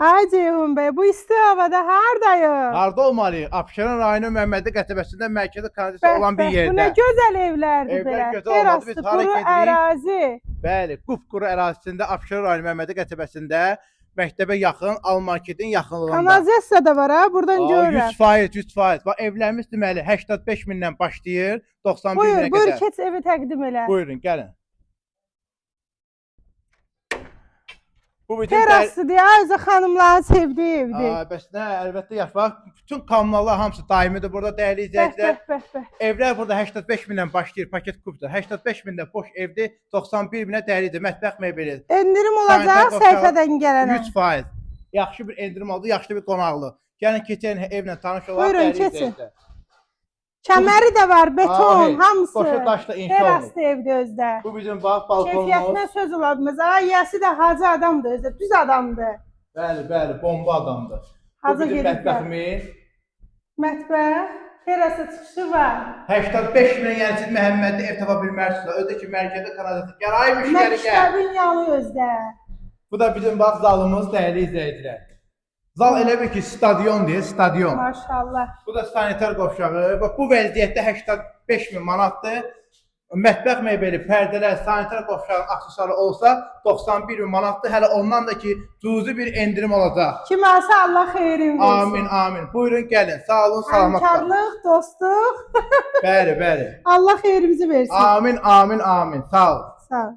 Ay Ceyhun bəy, bu isti havada hardayıq? Harda olmalıyıq? Abşeron rayonu Məmmədli qəsəbəsində mərkəzi kanalizasiya Bəh, olan bir bəh, yerdə. Bu nə gözəl evlərdir Evlər belə. gözəl olmadı, biz Teraslı, hara quru gedirik? ərazi. Bəli, qupquru ərazisində Abşeron rayonu Məmmədli qəsəbəsində məktəbə yaxın, Almarketin yaxınlığında. Kanalizasiya da var ha, buradan Aa, görürəm. 100%, 100%. Bax evlərimiz deməli 85 mindən başlayır, 91 Buyur, minə buyur qədər. keç evi təqdim elə. Buyurun, gəlin. Bu bütün Teraslı deyə özü xanımların sevdiyi evdir. Aa, bəs nə, əlbəttə yaxşı. Bax, bütün kommunallar hamısı daimidir burada dəyərli Bəh, izləyicilər. bəh, bəh, bəh. Evlər burada 85 mindən başlayır, paket kubda. 85 mindən boş evdir, 91 minə dəyərlidir, mətbəx mebeli. Endirim olacaq Sanitar qovşağı səhifədən gələnə. 100%. Yaxşı bir endirim oldu, yaxşı bir qonaqlıq. Gəlin keçən evlə tanış olaq. Buyurun, dəyərli keçin. izləyicilər. Kəməri də var, beton, Aa, hamısı. Qoşa daşla inşa olunub. Teraslı evdir özdə. Bu bizim bax balkonumuz. Keyfiyyətinə söz ola bilməz. Ay, yiyəsi də hacı adamdır özdə, düz adamdır. Bəli, bəli, bomba adamdır. Bu Hacı bizim gediblər. mətbəximiz. Mətbəx, terasa çıxışı var. 85 minə yəni siz Məhəmməddə ev tapa bilmərsiniz. Özü ki mərkəzdə kanalizasiya. Gəl ay müştəri gəl. Məktəbin yanı özdə. Bu da bizim bax zalımız dəyərli izləyicilər. Zal elə bil ki stadion deyir, stadion. Maşallah. Bu da sanitar qovşağı. Bax bu vəziyyətdə 85 min manatdır. Mətbəx mebeli, pərdələr, sanitar qovşağının aksesuarı olsa 91 min manatdır. Hələ ondan da ki cüzi bir endirim olacaq. Kim alsa Allah xeyrin versin. Amin, amin. Buyurun gəlin. Sağ olun, salamat qalın. Həmkarlıq, dostluq. Bəli, bəli. Allah xeyrimizi versin. Amin, amin, amin. Sağ olun. Sağ ol.